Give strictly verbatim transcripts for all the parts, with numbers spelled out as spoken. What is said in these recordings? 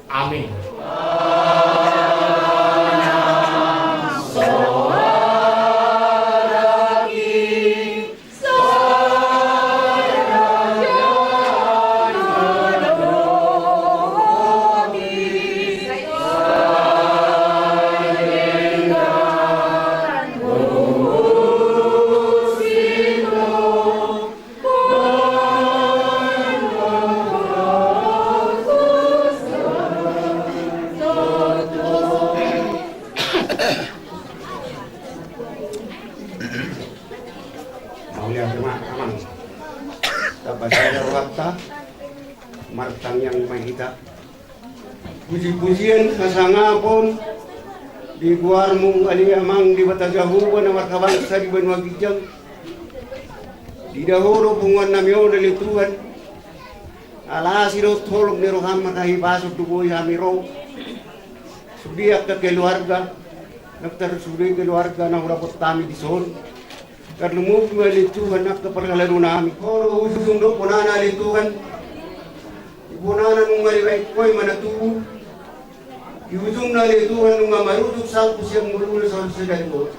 Amin. Mauliate ma amang. Tapasada rohanta. Martangiang ma hita. Puji-pujian hasangapon di goarmu ale Amang Debata Jahowa na marhabangsa di banua ginjang. Dida Ho do punguan nami on ale Tuhan. Ala asi dohot holong ni roham marhahipason do boi hami ro. Sude angka keluarga, nang tarsude keluarga na hudapot hami dison. Tarlumobi ma ale Tuhan angka parhalado nami. Ho do ujung dohot bonana ale Tuhan. Di bonana nunga dibaen Ho i ma na tubu. Di ujungna ale Tuhan nunga marujuk salpu sian ngoluna saur sadari on.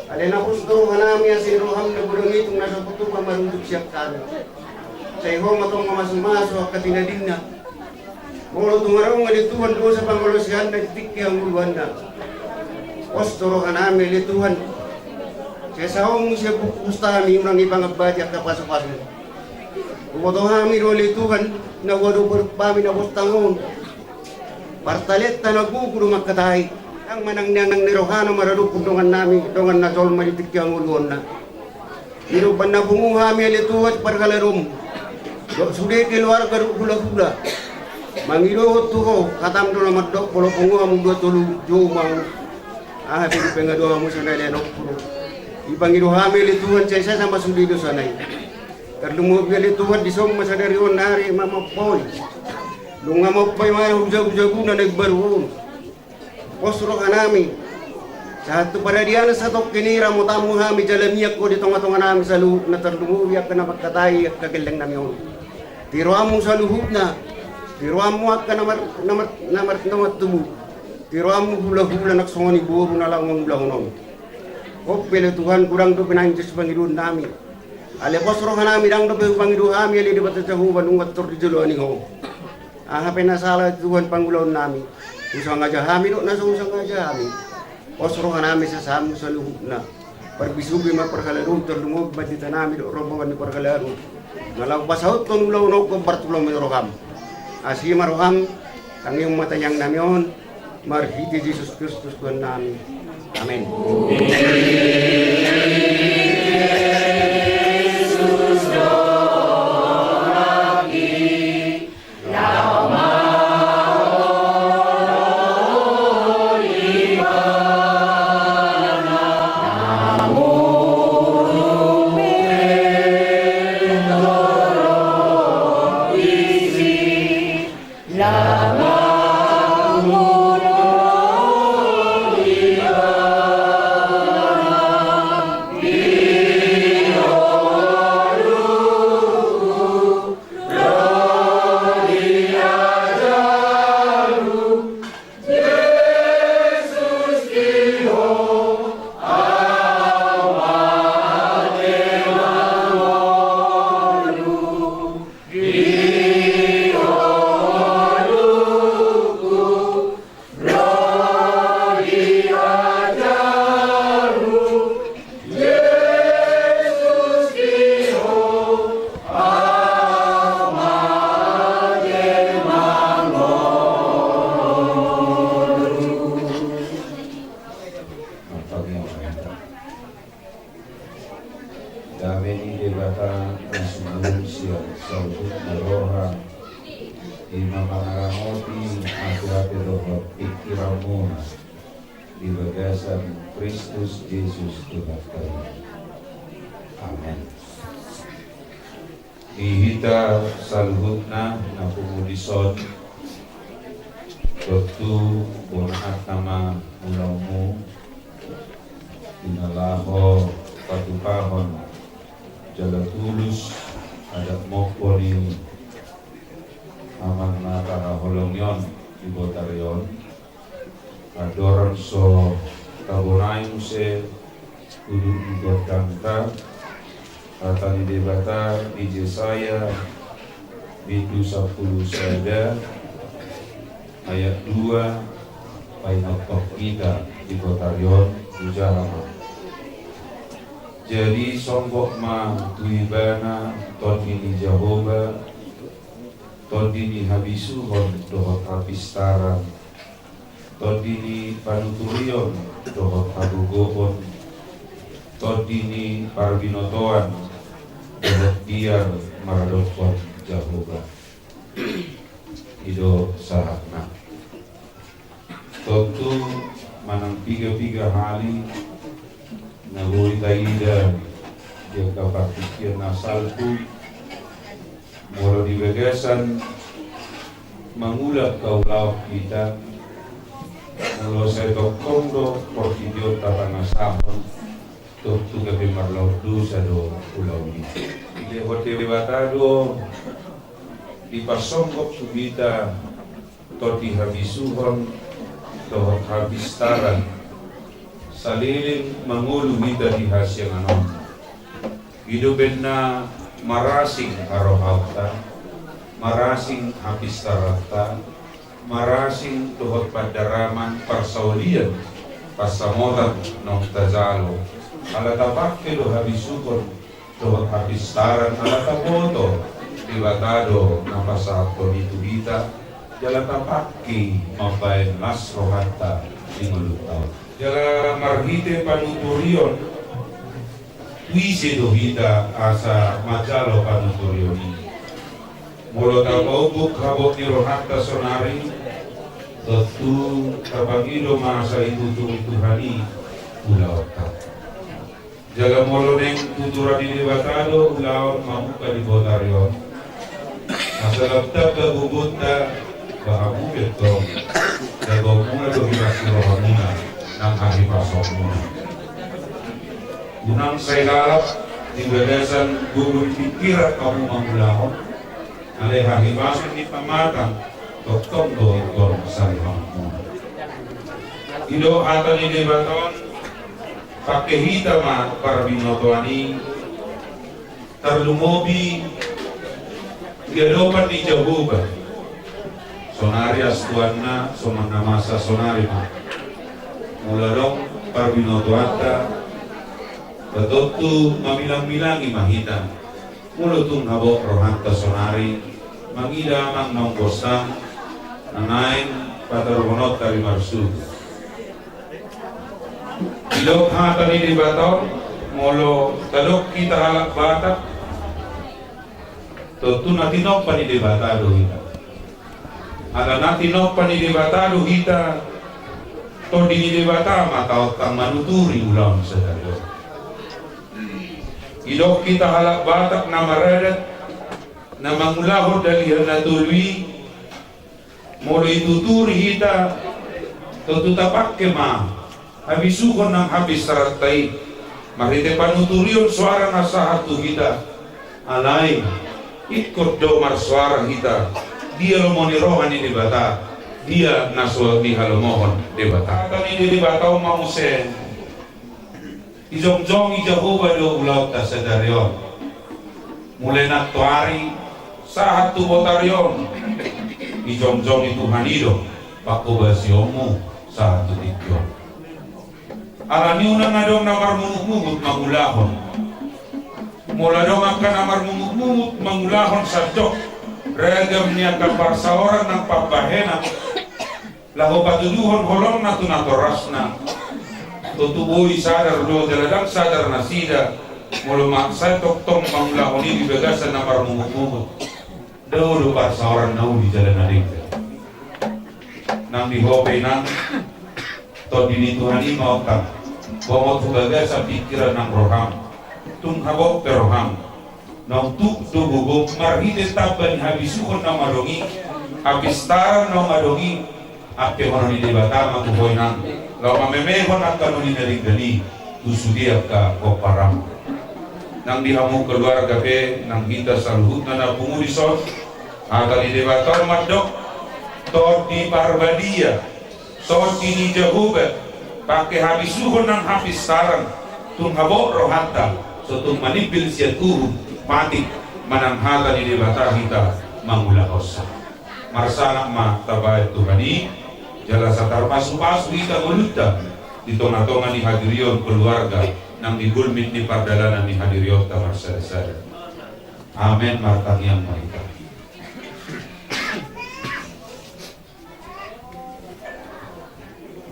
Alai na pos do roha nami asa di roham na godang i tung na so tupa marujuk sian hami. Sai Ho ma tong mamasumasu angka tinadinna. Molo tung adong ale Tuhan dosa pangalaosionna di tingki hangoluanna, pos do roha nami ale Tuhan. Sai saonmu sian buku pustahaM i unang ipangambati angka pasupasu. Huboto hami do ale Tuhan, na huadophon hami na postang on. Partalenta na gogo do mangkatai. Ndang manang ni angan ni rohana maradophon dongan nami, dongan na jolma di tingki hangoluanna. Di do umbahen na pungu hami ale Tuhan parhaladoM. Dohot sude keluarga dohot hulahula. Mangidohon tu Ho, hataM do na mandok molo pungu hamu dua tolu jou ma. Aha pe di pengadoanmu sonai ale anompu do. Ipangido hami ale Tuhan sai sesa ma sude dosana i. Tarlumobi ale Tuhan dison ma sadari on ari ma mampoi. Nunga mampoi ma jabu-jabuna na imbaru on. Pos roha nami. Sahat tu paradianan satongkin i ramotanmu hami jala mian Ho di tonga-tonga nami saluhutna tarlumobi angka na mangkatai angka gelleng nami on. Tiroanmu saluhutna. Tiroanmu angka na mar, na mar, na mar, na martubu. Tiroanmu hulahula nang songon i boru na laho mangulahon on. Ho pe ale Tuhan godang dope na anjos pangidoan nami. Alai pos roha nami ndang dope hupangido hami ale Debata Jahowa nunga tor di joloan i Ho. Aha pe na sala Tuhan pangulaon nami. Husangaja hami dohot na so husangaja hami. Pos roha nami sasamu saluhutna. Parbisuhi ma parhaladoM tarlumobi ma di hita nami dohot rombongan ni parhalado. Na laho pasahathon ulaon on hombar tu lomo ni roham. Asi ma roham. Tangihon ma tangiang nami on. Marhite Jesus Kristus Tuhan nami. Amen. Dame ni Debata na sumurung sian saluhut ni roha, i ma mangaramoti ateate dohot pingkiranmuna di bagasan Kristus Jesus Tuhanta i. Amen. Di hita saluhutna na pungu dison, tontu bona hata ma ulaonmu, di na laho patupahon jala tulus adat mompo ni amang na tahaho Holong ni on di botari on, andorang so tabonai muse udut ni gondangta, hata ni Debata di Jesaya bindu sampulu sada ayat dua, paingothon hita di botari on, hujaha ma. Jadi songgop ma tu ibana tondi ni Jahowa, tondi ni habisuhon dohot hapistaran, tondi ni panuturion dohot hagogoon, tondi ni parbinotoan dohot biar maradophon Jahowa. I do sahatna. Tontu manang piga-piga hali na boi taida di angka partingkian na salpu, molo di bagasan mangula angka ulaon hita, molo sai tongtong do portibi on tapangasahon, tontu gabe marlaon dosa do ulaon i. Dilehon Debata do dipasonggop tu hita tondi habisuhon dohot hapistaran, saleleng mangolu hita di hasiangan on. I do umbahen na marasing harohaonta, marasing hapistaranta, marasing dohot pandaraman parsaulian pansamotan naung tajalo. Ala tapangke do habisuhon dohot hapistaran, ala taboto Debata do na pasahathon i tu hita, jala tapangke mambahen las rohanta di ngolunta on. Jala marhite panuturion, tu ise do hita asa manjalo panuturion i? Molo tapaumbuk habot ni rohanta sonari, tontu tapangido ma asa ituturi Tuhan i ulaonta. Jala molo naeng tuturan ni Debata do ulaon mamungka di botari on, asa lam tamba gogonta, ba hamu pe tong, jagaonmuna do hiras ni rohamuna nang hahipasaonmuna. Unang sai lalap di bagasan gogo ni pingkiran hamu mangulahon, alai hahipason ni pamatang tongtong do ingkon sarihaonmuna. I do hata ni Debata on, pangke hita ma parbinotoan i, tarlumobi di adopan ni Jahowa. Sonari astuanna, songon na masa sonari ma. Molo adong parbinotoanta, ba tontu mamilang-milangi ma hita. Molo tung habot rohanta sonari mangida amang naung bosang, na naeng pataruhononta di marsuhu. Didok hata ni Debata on, molo tadok hita halak Batak, tontu na tinompa ni Debata do hita. Ala na tinompa ni Debata do hita, tondi ni Debata ma taontang manuturi ulaon sadari on. Didok hita halak Batak na maradat, na mangulahon dalihan na tolu i, molo dituturi hita, tontu tapangke ma habisuhon nang hapistaranta i, marhite panuturion soara na sahat tu hita. Alai ingkon do marsoara hita, dia lomo ni roha ni Debata, dia na so dihalomohon Debata. Hata ni Debata on ma muse, dijongjongi Jahowa do ulaonta sadari on. Mulai nantoari sahat tu botari on, dijongjongi Tuhan i do pangkobasionmu sahat tu tingki on. Alani unang adong na marmungutmungut mangulahon. Molo adong angka na marmungutmungut mangulahon sandok ragam ni angka parsaoran nang pambahenan, laho patuduhon holongna tu natorasna, tontu boi sadar do jala ndang sadar nasida, molo ma sai tongtong mangulahon i di bagasan na marmungutmungut. Dao do parsaoran na uli jala na denggan. Nang di ho pe inang, tondi ni Tuhan i ma ontang, bongot tu bagasan pingkiran nang roham. Tung habot pe roham. Naung tuk do gogom marhite tamba ni habisuhon naung adong i, hapistaran naung adong i, ampehonon ni Debata ma tu ho inang, laho mamemehon angka na uli na denggan i tu sude angka pomparanmu. Nang di hamu keluarga pe, nang hita saluhutna na pungu dison, hata ni Debata on mandok, Tondi Parbadia, Tondi ni Jahowa, pangke habisuhon nang hapistaran, tung habot rohanta, so tung manimbil sian uhum, patik, manang hata ni Debata hita mangulahonsa. Marsangap ma tabaen Tuhan i, jala sai tarpasupasu hita ngolunta di tongatonga ni hadirion keluarga nang di gulmit ni pardalanan ni hadirionta marsadasada. Amen. Martangiang ma hita.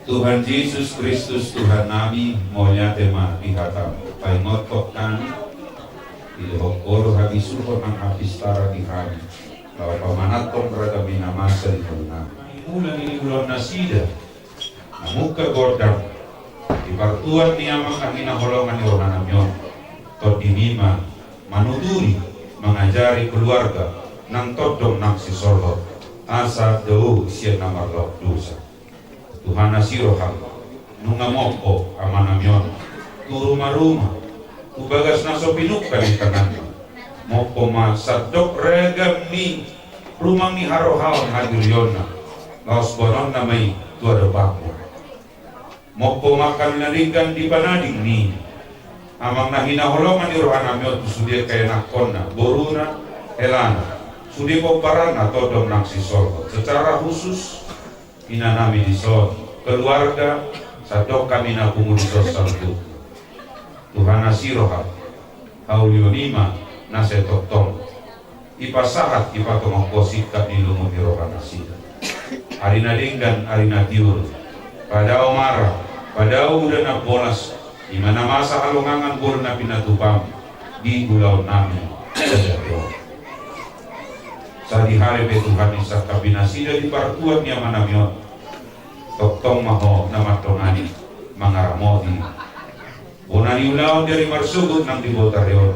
Tuhan Jesus Kristus, Tuhannami, mauliate ma di hataM. Paingothon hami, didohot Ho do habisuhon nang hapistaran di hami, laho pamananghon ragam ni na masa di ngolunami. Mula ni ulaon nasida na mungka gondang, di partuan ni Amang na hinaholongan ni rohanami on, TondiMi ma manuturi, mangajari keluarga nang tondong nang sisolhot, asa dao sian na marlaok dosa. Tuhan asi rohaM, nunga mompo amanami on tu rumaruma, tu bagas na so pinungka ni tanganna. Mompo ma sandok ragam ni rumang ni harohaon hadirionna, laos boanonna ma i tu adopanMu. Mompo ma angka na denggan di panading ni Amang na hinaholongan ni rohanami on tu sude angka ianakhonna, boruna, helana, sude pomparanna, tondong nang sisolhot. Secara khusus, inanami dison, keluarga, sandok hami na pungu dison saluhutna. Tuhan asi rohaM, haulion i ma na sai tongtong dipasahat, dipatongon Ho singkat ni lungun ni rohanasida. Ari na denggan, ari na tiur, padao mara, padao udan na bolas, i ma na masa halongangan, boru na pinatupaM di ulaonnami sadari on. Sadihari pe Tuhan, disangkapi nasida di partuan ni amanami on, tongtong ma Ho na mandongani, mangaramoti bona ni ulaon di ari marsogot nang di botari on,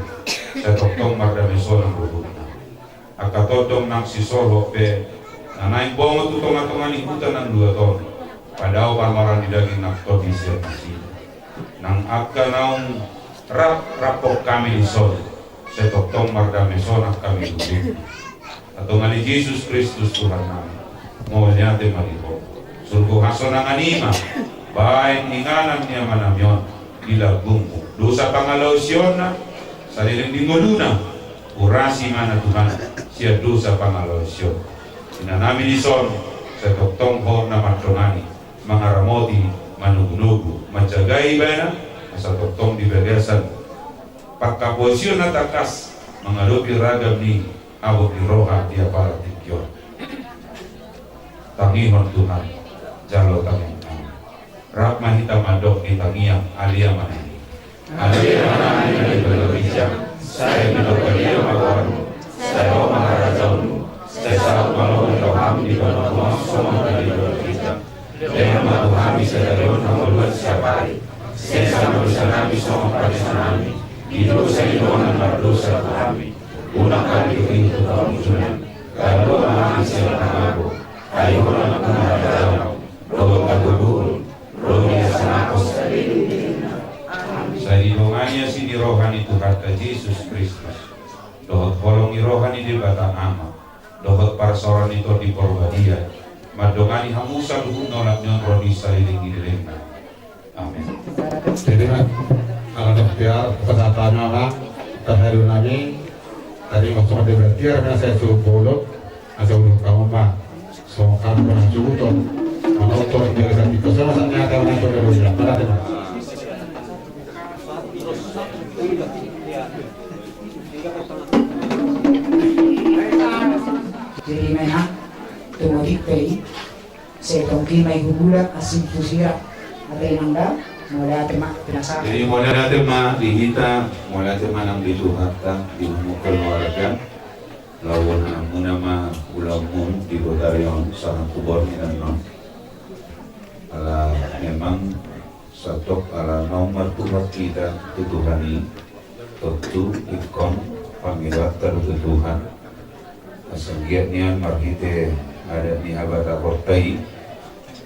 sai tongtong mardame sonang ruhutna. Angka tondong nang sisolhot pe na naeng bongot tu tongatonga ni huta nang luat on, padao parmaraan ni daging nang tondi sian nasida. Nang angka naung rap, raphon hami dison, sai tongtong mardame sonang hami ruhutna. Antong ale Jesus Kristus Tuhannami, mauliate ma di Ho. Surgo hasonangan i ma baen inganan ni amanami on di lambungMu. Dosa pangalaosionna saleleng di ngoluna, urasi ma na Tuhan sian dosa pangalaosion. Inanami dison, sai tongtong Ho na mandongani, mangaramoti, manogunogu, manjagai ibana, asa tongtong di bagasan panghaposion na tangkas mangadopi ragam ni habot ni roha di apala tingki on. Tangihon Tuhan, jalo tangiangnami. Rap ma hita mandok di tangiang Ale Amanami. Ale Amanami na di banua ginjang, sai pinarbadia ma goarMu, sai ro ma harajaonMu, sai saut ma lomo ni rohaM di banua tonga on songon na di banua ginjang. Lehon ma tu hami sadari on hangoluan siapari. Sesa ma dosanami songon panesanami di dosa ni dongan na mardosa tu hami. Unang hami tutu tu pangunjunan, jalo ma hami sian pangago. Ai Ho do nampuna harajaon dohot hatoguon dohot hasangapon saleleng ni lelengna. Amen. Sai didongani asi ni roha ni Tuhanta Jesus Kristus, dohot holong ni roha ni Debata Ama, dohot parsaoran ni Tondi Parbadia, mandongani hamu saluhutna olat ni on ro di saleleng ni lelengna. Amen. Jadi, Amang, ala dok tiar, pesatannya, Amang, terharu nami, tadi waktu ada bertiar, karena saya suruh bolot, asa udah kamu, Amang. So, kamu pernah cukup, tuh. Mana otot, biar sakit, terus sama saatnya ada orang tua dulu, ya. Mana ada, Amang? Jadi, Amang, tuh mau di pay. Sai tongki ma i hubulat asing tu sira. Ate nang da, mauliate ma pinasahat. Jadi mauliate ma di hita, mauliate ma nang di Tuhanta, di hamu keluarga. Laho boanonmuna ma ulaonmuna di botari on, sahat tu borngin annon. Ala memang sahat ala naung martuhan hita tu Tuhan i, tontu ingkon pangidoanta do tu Tuhan. Asa anggiat nian marhite adat ni habatahonta i,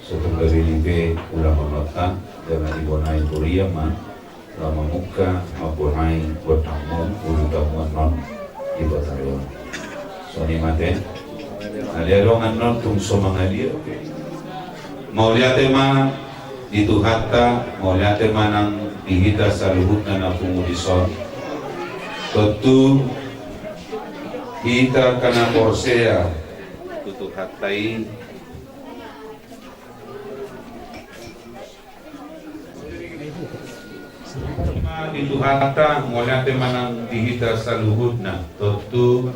so tung gabe nipe ulahononta, jala dibonai huria ma laho mamungka, mambonai gondangmu, uluta annon di botari on. Songon i ma ate. Alia dongan non tung so mangalia. Mauliate ma di Tuhanta, mauliate ma nang di hita saluhutna na pungu dison. Tontu hita angka na porsea tu Tuhanta i, di Tuhanta, mauliate ma nang di hita saluhutna. Tontu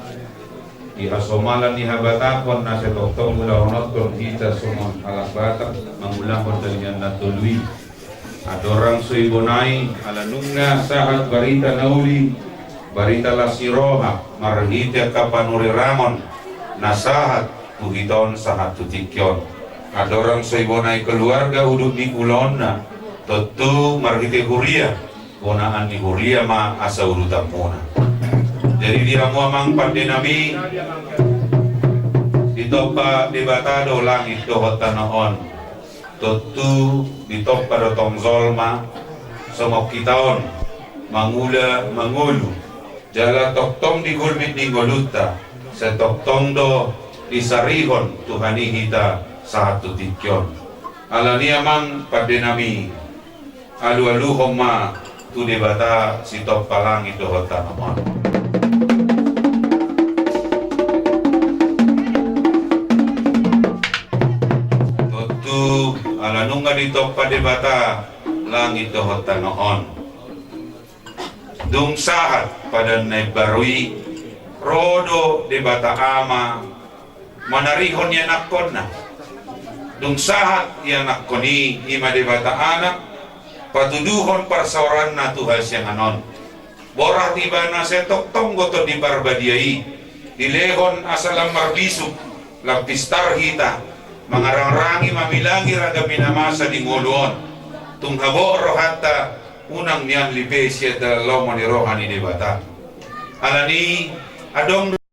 di hasomalan ni habatahon na sai tongtong ulahonon hita songon halak Batak mangulahon dalihan na tolu i. Andorang so ibonai, ala nunga sahat barita na uli, barita las ni roha, marhite angka panurirang on na sahat tu hita on sahat tu tingki on. Andorang so ibonai keluarga udut ni ulaonna, tontu marhite huria, bonaan ni huria ma asa udutanmuna. Jadi di hamu amang pande nami, ditompa Debata do langit dohot tano on. Tontu ditompa do tong jolma, songon hita on, mangula mangolu, jala tongtong di gulmit ni ngolunta, sai tongtong do disarihon Tuhan i hita sahat tu tingki on. Alani amang pande nami, alualuhon ma tu Debata sitompa langit dohot tano on. Tontu ala nunga ditompa Debata langit dohot tano on, dung sahat Padan na imbaru i, ro do Debata Ama manarihon ianakkonna. Dung sahat ianakkon i, i ma Debata Anak, patuduhon parsaoranna tu hasiangan on. Borhat ibana sai tongtong do Tondi Parbadia i, dilehon asa lam marbisuk, lam pistar hita, mangarangrangi, mamilangi ragam i na masa di ngolu on. Tung habot rohanta, unang nian lipe sian dalan lomo ni roha ni Debata. Alani adong